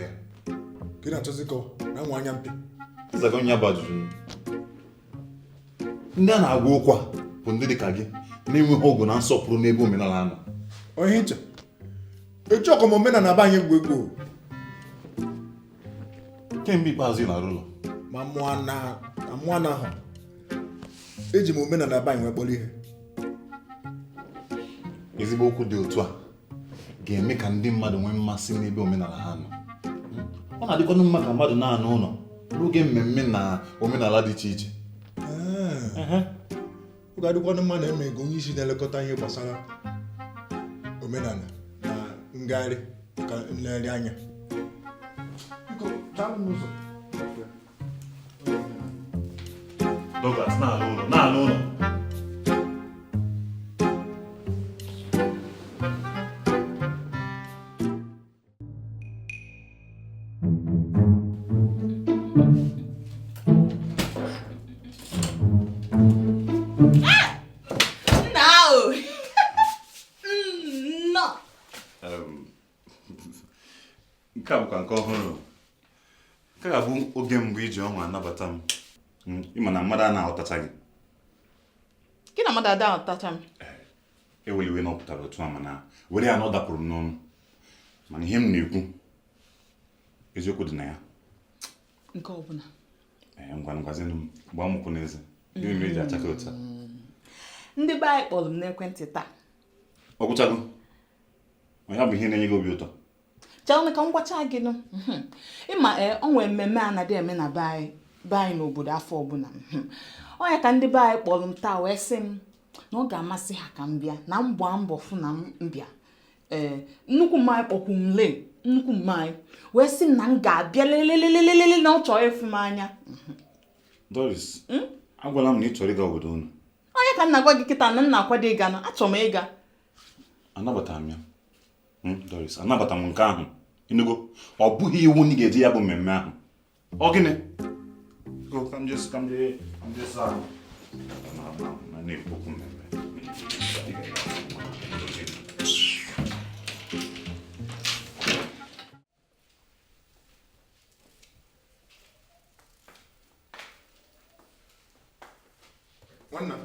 na ya. Ka ị na-achọzi ịkọwa na nwa anya mpi. Ịzago ya bụ ajụjụ. Ndị a na-agwa okwu a bụ ndị dị ka gị na-enweghị ọgụ na nsọpụrụ n'ebe omenala nọ. Onye iche echi ọkọm omenala be anyị egwu egwu. Kemgbe ikpeazụ ị na-arụ ụlọ ma mụọ na mụọ na ahụ eji m omenala be anyị wee kpọrọ ihe. Ezigbo okwu dị otu a ga-eme ka ndị mmadụ nwee mmasị n'ebe omenala ha nọ. Ọ na-adịkwanụ mma ka mmadụ na-anọ ụlọ n'oge mmemme na omenala dị iche iche. Ọ ga-adịkwanụ mma na eme ka onye isi na-elekọta ihe gbasara omenala na ngagharị ka nlegharị anya. Biko, chaa m n'ụzọ. Douglas, na-alụ ụlọ, na-alụ ụlọ. Nna o! Nnọọ! Nke a bụkwa nke ọhụrụ. Nke a ga-abụ oge mbụ iji ọṅụ anabata m. Ịma na mmadụ a na-aghọtacha gị. Gị na mmadụ ada aghọtacha m. Eweliwe na ọ pụtara otu a, mana were ya na ọ dapụrụ m n'ọnụ. Mana ihe m na-ekwu eziokwu dị na ya. Nke ọbụla. Ee, ngwa ngwazinụ m, gbaa m ụkwụ n'eze. Gịnị mere i ji achaka otu a? Ndị be anyị kpọrọ m n'ekwentị taa. Ọ gwụchago? Ọ ya bụ ihe na-enye gị obi ụtọ? Chelụ ka m gwacha gị nụ. Ịma o nwee mmemme a na-adị eme na be anyị n'obodo afọ ọbụla. Ọ ya ka ndị be anyị kpọrọ m taa wee sị m na ọ ga-amasị ha ka m bịa, na m gbaa mbọ fụ na m bịa. Ee, nnukwu mma anyị kpọkwu m lee, nnukwu mma anyị wee sị m na m ga-abịa lelelelelele na ọ chọrọ ịfụ m anya. Doris, agwala m na ị chọrọ ịga obodo unu. Onye ka m na-agwa gị kịta na m na-akwado ịga nụ, achọrọ m ịga. Anabatara m ya. Doris, anabata m nke ahụ. Ịnụgo, ọ bụghị iwu na ị ga-eje ya bụ mmemme ahụ. Ọ gịnị? Ka m jee saa ahụ. Na na-ekwu okwu mmemme. Nwanna,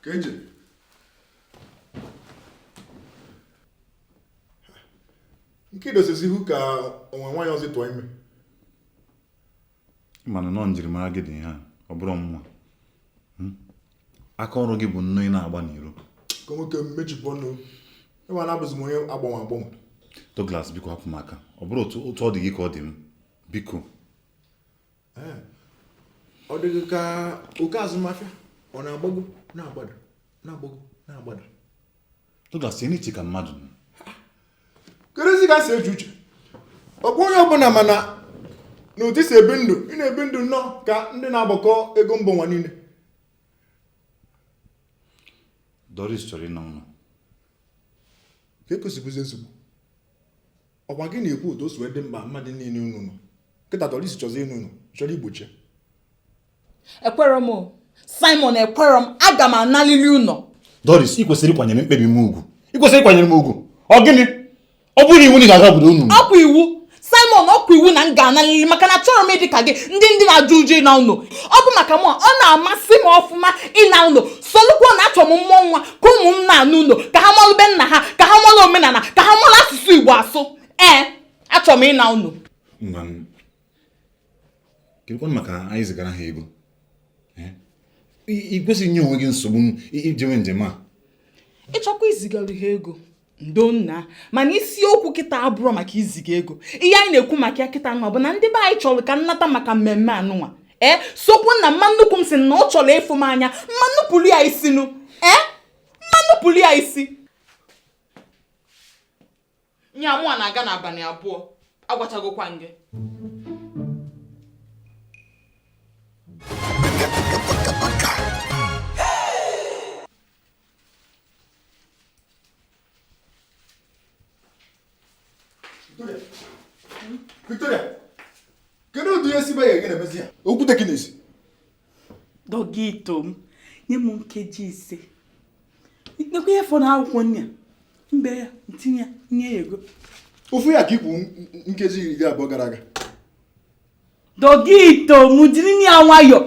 ka eje. Nke idosezi ihu ka onwe nwaanyị ọzọ tụọ ime. Mana nọ njirimara gị dị ihe a, ọ bụrụ mma. Aka ọrụ gị bụ nnọọ ị na-agba n'iro. Ka nwoke m mechipụ ọnụ. Ịma na abụzi m onye agbanwe agbanwe. Douglas, biko hapụ m aka. Ọ bụrụ otu ọ dị gị ka ọ dị m. Biko. Ọ dị gị ka oke azụmahịa ọ na-agbago na-agbada na-agbago na-agbada. Douglas, ị na-eche ka mmadụ. Kedụzi ka si eche uche? Ọ bụ onye ọbụla mana na otu si ebi ndụ, ị na-ebi ndụ nnọọ ka ndị na-agbakọ ego mba ụwa niile. Doris chọrọ ịna ụlọ. Ka ekosibụzi nsogbu. Ọkwa gị na-ekwu otu o si wee dị mkpa mmadụ niile unu nọ. Kịta Doris chọzọ ịnụ ụlọ, chọrọ igbochi. Ekwerọ m o. Simon, ekwerọ m, aga m analili ụlọ. Doris, ị kwesịrị ịkwanyere mkpebi m ugwu. Ị kwesịrị ịkwanyere m ugwu. Ọ gịnị? Ọ bụrụ iwu na ị ga-aga obodo unu. Ọkwa iwu. Simon, ọkwa iwu na m ga-analili maka na achọrọ m ịdị ka gị ndị ndị na-ajụ ụjọ ịna ụlọ. Ọ bụ maka mụ, ọ na-amasị m ọfụma ịna ụlọ. Solukwo na achọ m mmụọ nwa ka ụmụ m na-anụ ụlọ, ka ha malụ be nna ha, ka ha malụ omenala, ka ha malụ asụsụ Igbo asụ. Ee, achọrọ m ịna ụlọ. Ngwa, kedụkwanụ maka anyị zigara ha ego? Ị kwesịghị inye onwe gị nsogbu ijewe njem a. Ịchọkwa izigara ha ego ndo nna, mana isiokwu kịta abụrụ maka iziga ego. Ihe anyị na-ekwu maka ya kịta nwa bụ na ndị be anyị chọrọ ka nnata maka mmemme anụnwa. Ee, sokwu na mma nnukwu m sị na ọ chọrọ ịfụ m anya, mma nnupụrụ ya isi nụ. Ee, mma nnupụrụ ya isi. Nya mụ a na-aga n'abalị abụọ, agwachagokwa m gị. Victoria, kedu ụdị ihe si be ya gị na-emezi ya? Okwute gị na-esi. Dọgịta m, nye m nkeji ise. Nekwa ihe fọrọ akwụkwọ nne ya. Mbe ya, ntinye ya, nye ya ego. Ofu ya ka ikwu nkeji 20 gara aga. Dọgito m, jiri ya nwayọọ.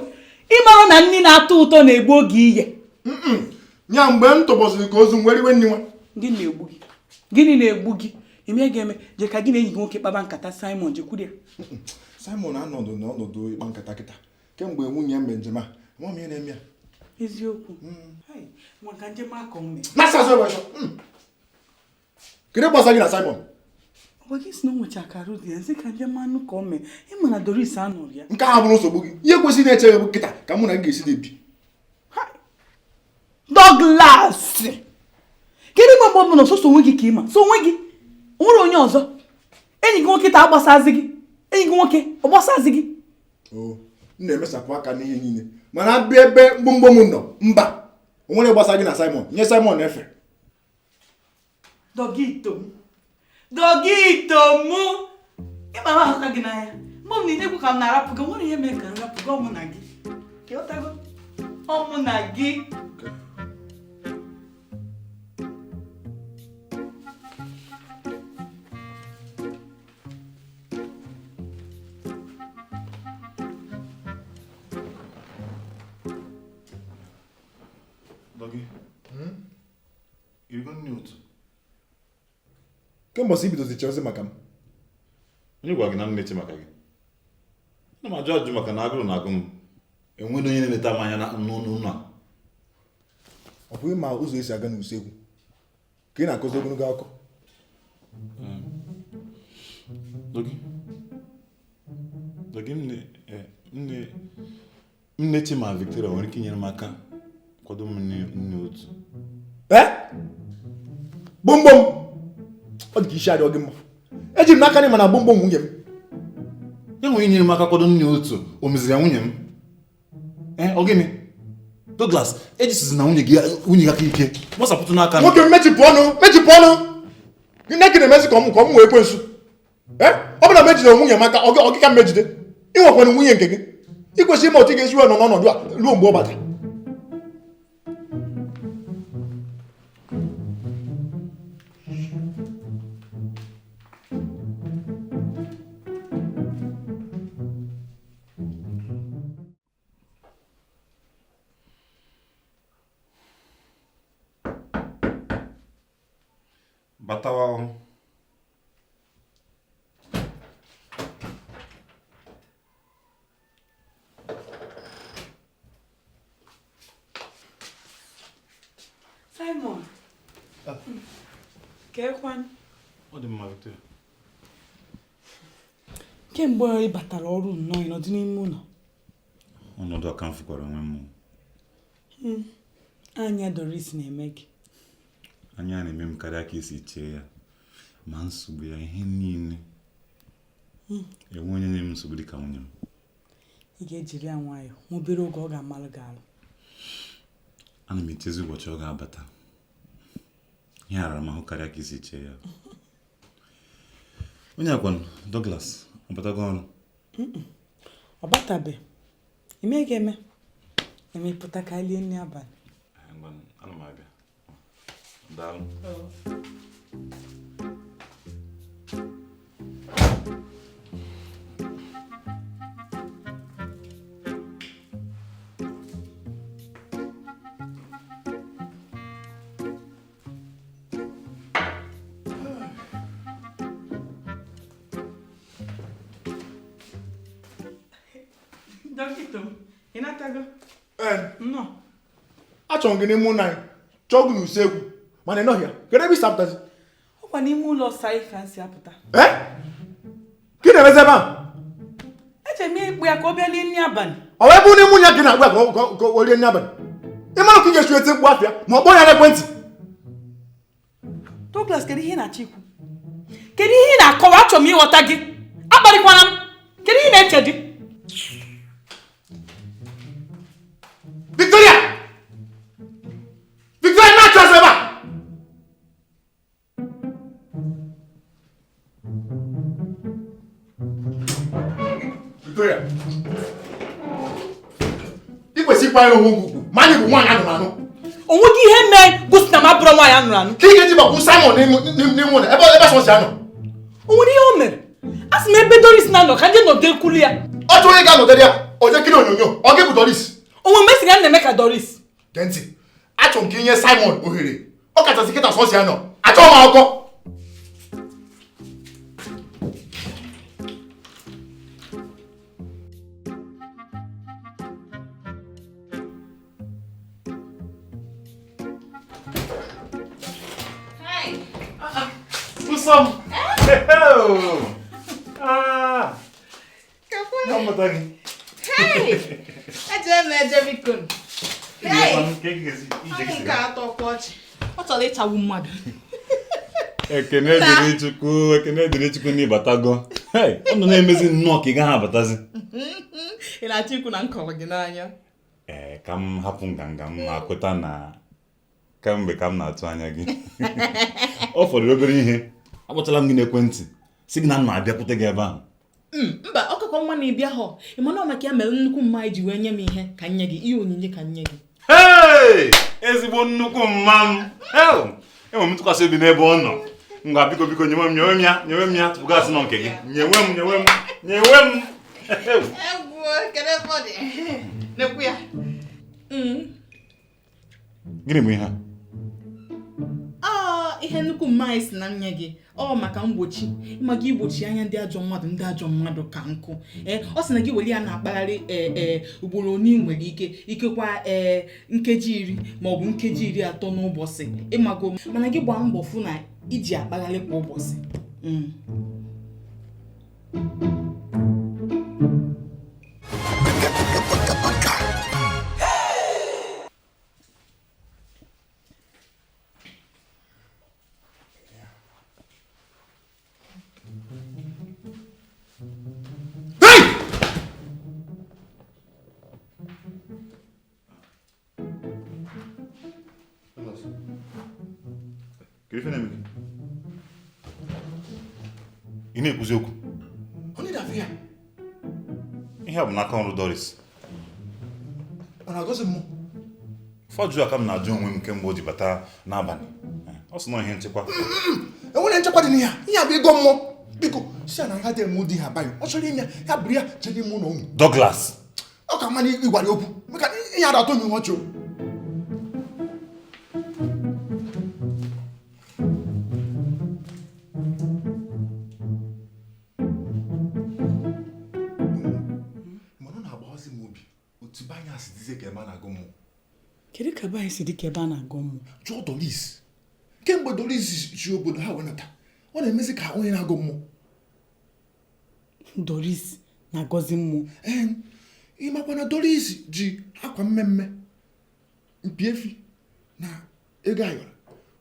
Ịmara na nri na-atọ ụtọ na-egbu oge ihe. Nya mgbe m tọgbọsịrị ka ozu m were iwe nri nwa. Gịnị na-egbu gị? Gịnị na-egbu gị? Ime ga-eme je ka gị na enyi gị nwoke kpaba nkata. Simon, jekwuru ya. Simon anọdụ n'ọnọdụ ịkpa nkata kịta kemgbe nwunye ya mee njem a, ama m ihe na-eme ya. Eziokwu. Maka njem akọ mme. Kedu gbasara gị na Simon? Ọ gị si na o nwecha akara dị ya nsị ka njem anụ ka o mee. Ịma na Doris anụrụ ya. Nke ahụ bụrụ nsogbu gị. Ihe kwesịrị na-eche gị bụ kịta ka mụ na gị ga-esi na-ebi. Douglas! Kedu mgbe ọ bụla sọsọ onwe gị ka ị ma? So onwe gị? O nwere onye ọzọ? Enyi gị nwoke taa agbasazi gị. Enyi gị nwoke ọ gbasazi gị? O, m na-emesapụ aka n'ihe niile mana abịa ebe mgbomgbo m nọ mba, o nwere gbasara gị na Simon. Nye Simon efe. Dọgito m, dọgito m, ịma m ahụka gị n'anya. Mgbe m na-ekwu ka m na-arapụ gị, nwere ihe mere ka m rapụ gị, ọ mụ na gị. Ịghọtago? Ọ mụ na gị. Dọgị, irigo nri ụtụ? Kemgbe ọsọ ibidozi chọzi maka m. Onye gwara gị na m na-eche maka gị? Ana m ajụ ajụ maka na agụrụ na-agụ m. Enweghị onye na-eleta m anya n'ụlọ a. Ọ bụghị ma ụzọ esi aga n'usekwu ka ị na-akọzi ogologo akụkọ. Dọgị, Dọgị, m na-eche ma Victoria nwere ike inyere m aka kwado m nne otu. Ee? Gbomgbom! Ọ dị ka isi adịghị gị mma. Eji m n'aka na gbomgbom nwunye m. Ya nwere inyere m aka kwado nne otu, o meziri ya nwunye m. Ee, ọ gịnị? Douglas, ejisizi na nwunye gị aka ike. Gbasapụtụ n'aka m. Nwoke m, mechipụ ọnụ, mechipụ ọnụ. Nne gị na-emezi ka ọ m wee ekwensu. Ee, ọ bụrụ na mejide nwunye m aka, ọ gị ka m mejide. Ị nwekwana nwunye nke gị. Ị kwesịrị ịma otu ị ga-esi wee nọ n'ọnọdụ a ruo mgbe ọ bata. Batawa. Simon. Kekwan. Ọ dị mma, Victoria. Kemgbe ị batara ọrụ nnọọ ị nọdụ n'ime ụlọ. Ọnọdụ a ka m fụkwara onwe m. Anya Doris na-eme gị. Anya na-eme m karịa ka esi chee ya. Ma nsogbu ya ihe niile. Enwe onye na-eme nsogbu dịka nwunye m. Ị ga-ejiri ya nwayọọ, nwa obere oge ọ ga-amalụ gị alụ. Ana m echezi ụbọchị ọ ga-abata. Ihe arara m ahụ karịa ka esi chee ya. Onye akwanụ, Douglas, ọ batago ọrụ? Ọ batabe. Ime ga-eme. Emepụta ka lie nri abalị. Ana m abịa. Daalụ. Dọkịta m, ị natago? Ee, Nnọọ. achọrọ m gị n'ime ụlọ anyị, chọọ gị n'usekwu, mana ị nọghị ya. Kedu ebe i si apụtazi? Ọkwa n'ime ụlọ saị ka m si apụta. Ee? Ka ị na-emezi ebe a? Eche m ịkpụ ya ka ọ bịa lie nri abalị. Ọ wee bụ n'ime nwunye gị na-agwa ya ka o rie nri abalị. Ị mara ka ị ga-esi eti mkpu afịa ma ọ kpọọ ya n'ekwentị. Douglas, kedu ihe ị na-achọ ikwu? Kedu ihe ị na-akọwa? Achọrọ m ịghọta gị. Akparịkwana m. Kedu ihe ị na-eche dị? Victoria! Victoria, na-achọ ọzọ ebe a! Victoria! Ị kwesịrị ịkwanyere onwe gị ugwu ma anyị bụ nwaanyị anụrụ anụ. O nweghị ihe mee gosi na m abụrụ nwaanyị anụrụ anụ. Ka ị ga-eji gbakwu Simon n'ime ụlọ ebe ebe sọ si anọ. O nwere ihe o mere? A sị m ebe Doris na-anọ ka ndị nọdụ ekwulu ya. Ọ chọrọ ịga nọdere ya, o jee kiri onyonyo, ọ gị bụ Doris. O nwere mgbe si ga na-eme ka Doris. Gee ntị, achọrọ m ka inye Simon ohere. Ọ kachasị kịta sọsọ ya nọ. Achọghị m akụkọ. Nsọ m! Ah! Na mmụta gị. Eje m eje biko. Nke atọ ọchị. Ọ chọrọ ịchagbu mmadụ. Ekene dịrị Chukwu, ekene dịrị Chukwu na ịbatago. Ọ nọ na-emezi nnọọ ka ị gaghị abatazi. Ị na-achọ ikwu na m kọrọ gị n'anya. Ee, ka m hapụ nganga m ma kweta na kemgbe ka m na-atụ anya gị. Ọ fọdụrụ obere ihe, akpọtala m gị n'ekwentị sị gị na m na-abịakwute gị ebe ahụ. Mba, ọ kakwa mma na ị bịa họ. Ị ma na ọ maka ya mere nnukwu mma anyị ji wee nye m ihe ka nye gị, ihe onyinye ka nye gị. Hey! Ezigbo nnukwu mma m. Enwere m ntụkwasị obi n'ebe ọ nọ. Ngwa biko biko nyewe m nyewe m ya nyewe m ya tupu gasị nọ nke gị. Nyewe m nyewe m nyewe m. Egwu, kedu ebe ọ dị? Nekwu ya. Gịnị bụ ihe a? Ihe nnukwu mma anyị si na nye gị ọ maka mgbochi, maka igbochi anya ndị ajọ mmadụ ka nkụ. Ọ sị na gị were ya na-akpagharị ugboro one ị nwere ike ikekwa nkeji 10 maọbụ nkeji 30 n'ụbọchị ịmago, mana gị gbaa mbọ fụ na iji akpagharị kwa ụbọchị. Ị na-ekwuzi okwu? Ihe a bụ n'aka ọrụ Doris. Ọ na-agọzi mmụọ? Fọjụ aka m na-ajụ onwe m kemgbe o ji bata n'abalị. Ọ sị na ihe nchekwa. Enwere nchekwa dị n'ihe a. Ihe a bụ ịgọ mmụọ. Biko, si na nga dị eme ụdị ha bayo. Ọ chọrọ ime ya buru ya jee n'ime ụlọ ụmụ. Douglas. Ọ ka mma na ịgwara okwu. Maka ihe a na-atọ m ihe ọchị. Kedu ka be anyị si dị ka ebe a na-agụ mmụọ? Jụọ Doris. Kemgbe Doris ji obodo ha wenata, ọ na-emezi ka onye na-agụ mmụọ. Doris na-agọzi mmụọ. Ee, ịmakwa na Doris ji akwa mmemme, mpi efi na ego ayọrọ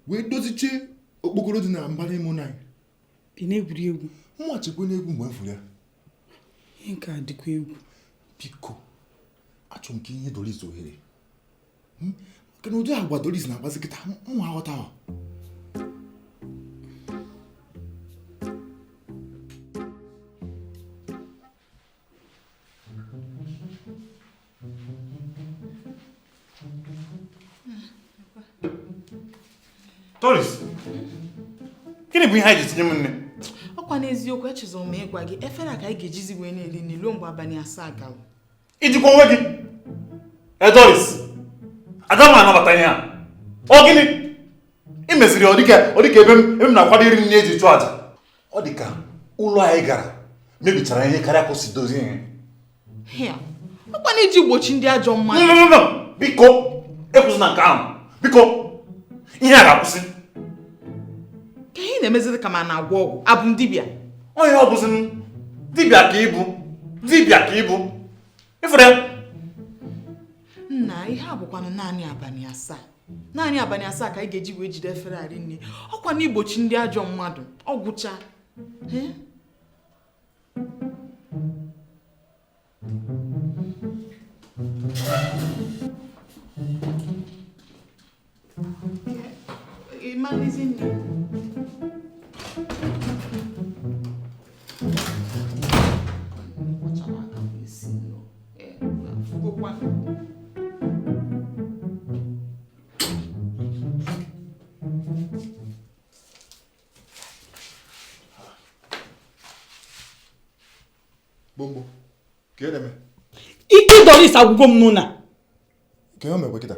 wee dozichie okpokoro dị na mbara ime ụlọ anyị. Ị na-egwuri egwu? Mmụọ chekwa n'egwu mgbe m fụrụ ya. Ihe nke a dịkwa egwu. Biko, achọrọ m ka inye Doris ohere. Maka na ụdị agwa Doris na-agbazi kịta mụ aghọta. Doris, gịnị bụ ihe anyị ji tinye m nne? Ọkwa n'eziokwu echezọ m ịgwa gị efere a ka anyị ga-ejizi wee na-eri nri ruo mgbe abalị 7 gara. Ijikwa onwe gị? Doris, aga m anabata ihe a. Ọ gịnị? Ị meziri ọ dịka ebe m na-akwado iri nri eji chụọ àjà. Ọ dịka ụlọ anyị gara mebichara ihe karịa ka o si dozie ihe. Ọkwa na-eji gbochi ndị ajọ mmadụ. Biko, ekwụsịna nke ahụ. Biko, ihe a ga-akwụsị. Ka ihe na-emeziri ka ma na-agwọ ọgwụ abụ m dibịa. Onye ọ bụzi m dibịa ka ịbụ, dibịa ka ịbụ. Ịfụrụ ya? Nna, ihe a bụkwanụ naanị abalị 7. Naanị abalị 7 ka anyị ga-eji wee jide efere ari nri. Ọkwa na igbochi ndị ajọ mmadụ. Ọ gwụcha. Ị malizi nri? Gbogbo ka ị na-eme. Ike Doris agwụgo m n'ụlọ. Ka ihe mekwe kịta.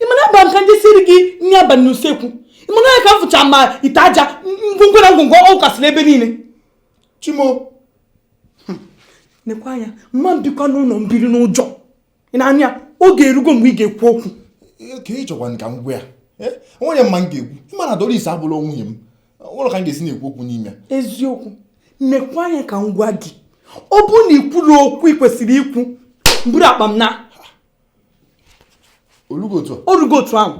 Ị mana aba m ka ndị siri gị nri abalị n'usekwu. Ị mana ya ka m fụcha ma ite aja ngwongwo na ngwongwo ọ wụkasịrị ebe niile. Chimo. Nekwa anya, mma m bikwa n'ụlọ m biri n'ụjọ. Ị na-anụ ya, oge erugo mgbe ị ga-ekwu okwu. Ka ị chọkwa ka m gwa ya. Nwunye m ma m ga-ekwu. Ịma na Doris abụla nwunye m. Ụlọ ka m ga-esi na-ekwu okwu n'ime ya. Eziokwu, nekwa anya ka m gwa gị. Ọ bụrụ na ị kwuru okwu ị kwesịrị ikwu, m buru akpa m na. Olugo otu a? Orugo otu ahụ.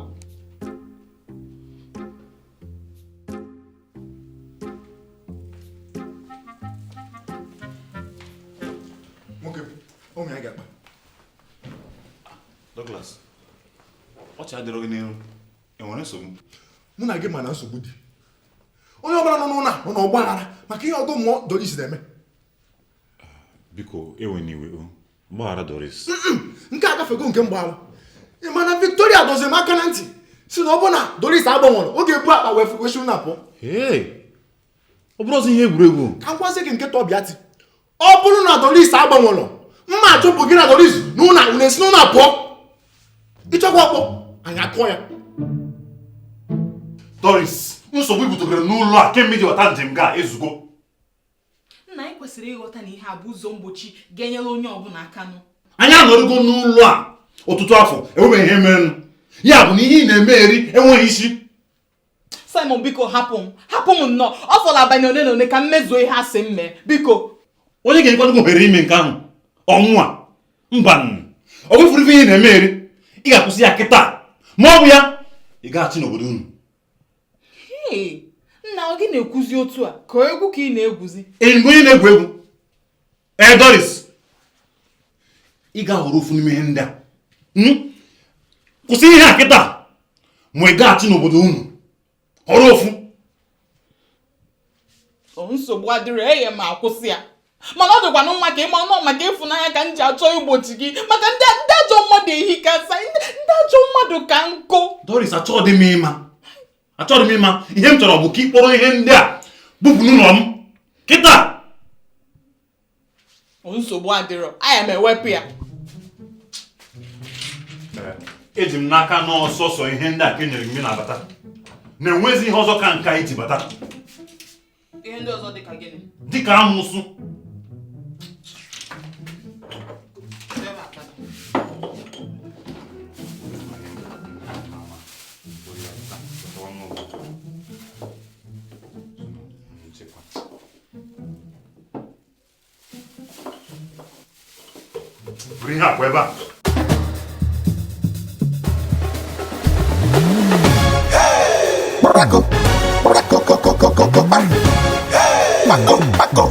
Nwoke, ụmụ ya ga-akpa. Douglas, ọchị adịrọ gị n'ihu. Enwere nsogbu? Mụ na gị ma na nsogbu dị. Onye ọbụla nọ n'ụlọ nọ n'ọgba aghara maka ihe ọgụ mmụọ Doris na-eme. Biko, ewena iwe o. Gbaghara Doris. Nke a gafego nke mgbaghara. Ị ma na Victoria dọziri m aka na ntị si na ọ bụ na Doris agbanwere ọ ga-ebu akpa wee wee na pụọ. Ọ bụrụ ọzọ ihe egwuregwu. Ka m gwazie gị nke tọbịa ti. Ọ bụrụ na Doris agbanwere, mma achụpụ gị na Doris n'ụlọ unu esi n'ụlọ pụọ. Ịchọkwa ọkpọ, anyị akụọ ya. Doris, nsogbu ibutegoro n'ụlọ a kemgbe iji bata njem ga ezugo. Nna, anyị kwesịrị ịghọta na ihe a bụ ụzọ mgbochi ga-enyere onye ọbụla aka nụ. Anyị anọrịgo n'ụlọ a ọtụtụ afọ enwebeghị ihe merenụ. Ya bụ na ihe ị na-eme eri enweghị isi. Simon, biko hapụ m, hapụ m nnọọ. Ọ fọrọ abalị ole na ole ka m mezuo ihe a sị m mee. Biko. Onye ga-enyekwanụ gị ohere ime nke ahụ? Ọnwụ a? Mba, ọ gwefuru ife ihe ị na-eme eri. Ị ga-akwụsị ya kịta. Ma ọ bụ ya, ị gaghachi n'obodo unu. Nna, ọ gị na-ekwuzi otu a ka egwu ka ị na-egwuzi? Enyi onye na-egwu egwu. Ee, Doris, ị ga-ahọrọ ofu n'ime ihe ndị a. Kwụsị ihe a kịta ma ị gaghachi n'obodo unu. Họrọ ofu. Nsogbu adịrị, eye ma akwụsị ya. Mana ọ dịkwanụ mma ka ịma ọnụ maka ịfụnanya ka m ji achọ igbochi gị maka ndị ajọ mmadụ ehi ka nsa, ndị ajọ mmadụ ka nkụ. Doris, achọghị m ịma. Achọghị m ịma. Ihe m chọrọ bụ ka ị kpọrọ ihe ndị a bupụ n'ụlọ m kịta. Nsogbu adịrọ, aya m ewepụ ya. Eji m n'aka na ọsọsọ ihe ndị a ka e nyere gị na-abata. Na-enwezi ihe ọzọ ka nka iji bata. Ihe ndị ọzọ dịka gịnị? Dịka amụsụ. Buru ihe akwa ebe a. Paco, paco, paco, paco, paco, paco,